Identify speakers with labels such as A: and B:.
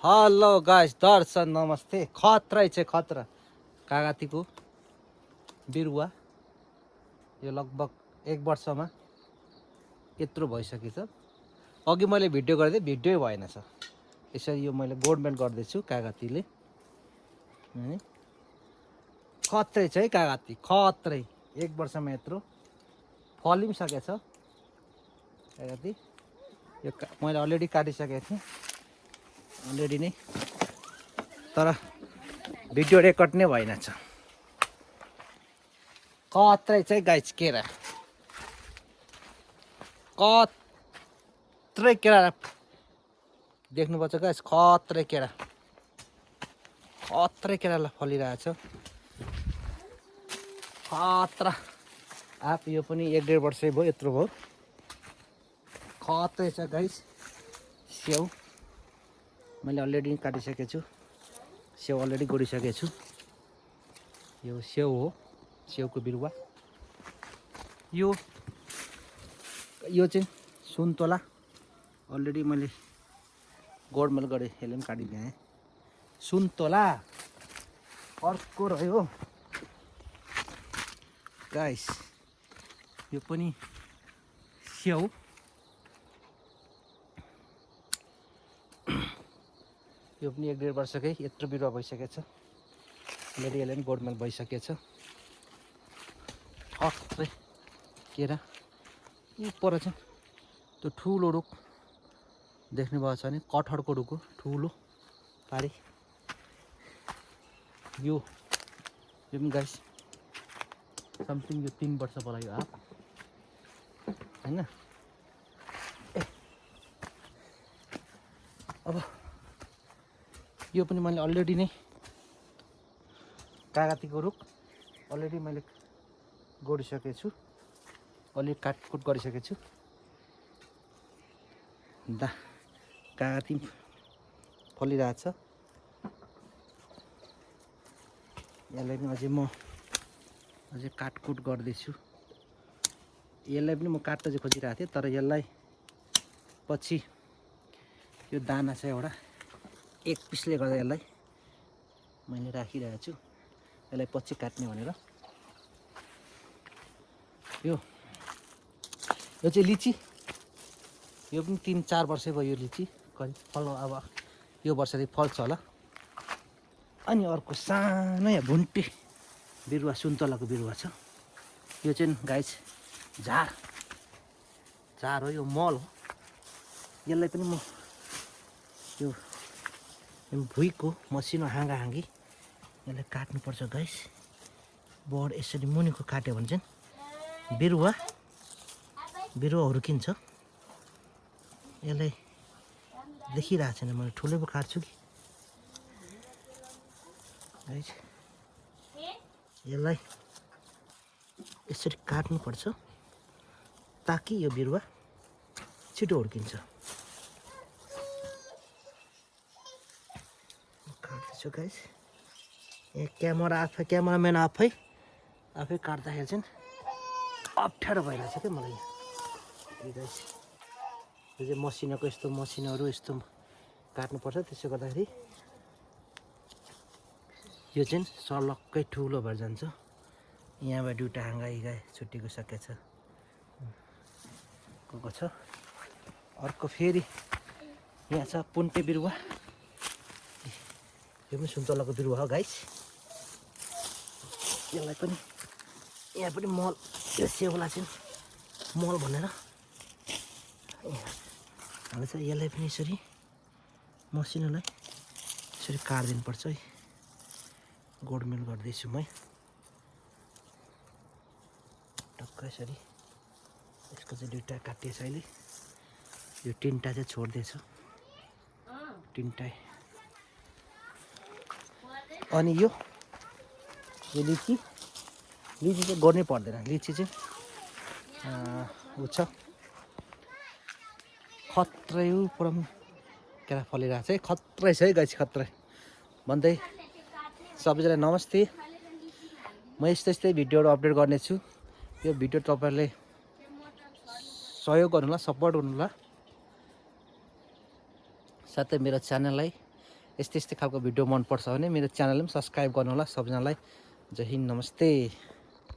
A: Hello guys, दर्शन नमस्ते। खतरै छ खतरा कागतीको बिरुवा। यो लगभग 1 वर्षमा यत्रो भइसकेछ। अघि मैले भिडियो गर्दै भिडियोै भएन छ। यसरी यो मैले गोडमेल गर्दैछु कागतीले। खतरै छ है कागती, खतरै। 1 वर्षमा यत्रो फलि पनि सकेछ कागती। यो मैले अलरेडी काटिसकेको थिएँ अलरेडी नै, तर भिडियो रेकर्ड नै भएन छ। कत्रै चाहिँ गाइस केरा, कत्रै केरा देख्नुपर्छ गाइस। खत्रै केरा, खत्रै केरा फलिरहेछ। खतरा आप यो पनि 1-1.5 वर्षै भयो, यत्रो भयो। खतरै छ गाइस। स्याउ मैले अलरेडी काटिसकेको छु, स्याउ अलरेडी गोडिसकेको छु। यो स्याउ हो, स्याउको बिरुवा। यो चाहिँ सुन्तोला, अलरेडी मैले गोडमेल गरेँ, यसले पनि काटिदिएँ। सुन्तोला अर्को रह्यो गाइस, यो पनि स्याउ। यो पनि 1-1.5 वर्षकै यत्रो बिरुवा भइसकेको छ अलरेडी, यसले पनि गोडमेल भइसकेको छ। खत्रै केरा पर चाहिँ त्यो ठुलो रुख देख्नुभएको छ भने कटहरको रुख हो, ठुलो पारी। यो पनि गाइस समथिङ यो 3 वर्ष भयो आप हैन। अब यो पनि मैले अलरेडी नै कागतीको रुख अलरेडी मैले गोडिसकेको छु, अलरेडी काटकुट गरिसकेको छु। कागती फलिरहेछ। यसलाई पनि अझै काटकुट गर्दैछु। यसलाई पनि म काट्न चाहिँ खोजिरहेको थिएँ, तर यसलाई पछि यो दाना छ एउटा, एक पिसले गर्दा यसलाई मैले राखिरहेको छु, यसलाई पछि काट्ने भनेर। यो चाहिँ लिची, यो पनि 3-4 वर्षै भयो यो लिची करिब फल। अब यो वर्षदेखि फल्छ होला। अनि अर्को सानो या भुन्टे बिरुवा सुन्तलाको बिरुवा छ। यो चाहिँ गाइस झार हो, यो मल हो। यसलाई पनि म यो भुइँको मसिनो हाँगाहाँगी यसलाई काट्नुपर्छ गाइस। बोर्ड यसरी मुनिको काट्यो भने चाहिँ बिरुवा हुर्किन्छ। यसलाई देखिरहेको छैन, मैले ठुलै पो काट्छु कि गाइस। यसलाई यसरी काट्नुपर्छ ताकि यो बिरुवा छिटो हुर्किन्छ। काट्दैछु गाइस। यहाँ क्यामेराम्यान आफै काट्दाखेरि चाहिँ अप्ठ्यारो भइरहेछ क्या मलाई गाइस। यो चाहिँ मसिनोको यस्तो मसिनोहरू यस्तो काट्नुपर्छ, त्यसो गर्दाखेरि यो चाहिँ सलक्कै ठुलो भएर जान्छ। यहाँबाट दुईवटा हाँगा छुट्टिएको सकेको छ, गएको छ। अर्को फेरि यहाँ छ पुन्टे बिरुवा, यो पनि सुन्तलाको बिरुवा हो गाइस। यसलाई पनि यहाँ पनि मल, यो स्याउलाई चाहिँ मल भनेर हाल्छ। यसलाई पनि यसरी मसिनोलाई यसरी काटिदिनुपर्छ है। गोडमेल गर्दैछु म टक्क यसरी। यसको चाहिँ 2टा काटिएछ अहिले, यो 3टा चाहिँ छोड्दैछ, 3टा। अनि यो लिची चाहिँ गर्नै पर्दैन, लिची चाहिँ उ छ खत्रै पुरा केरा फलिरहेछ है। खत्रै छ है गाइस, खत्रै भन्दै सबैजनालाई नमस्ते। म यस्तै भिडियोहरू अपडेट गर्नेछु। यो भिडियो तपाईँहरूले सहयोग गर्नुहोला, सपोर्ट गर्नुहोला। साथै मेरो च्यानललाई यस्तै यस्तै खालको भिडियो मनपर्छ भने मेरो च्यानल पनि सब्सक्राइब गर्नु होला सबजनालाई। जय हिन्द, नमस्ते।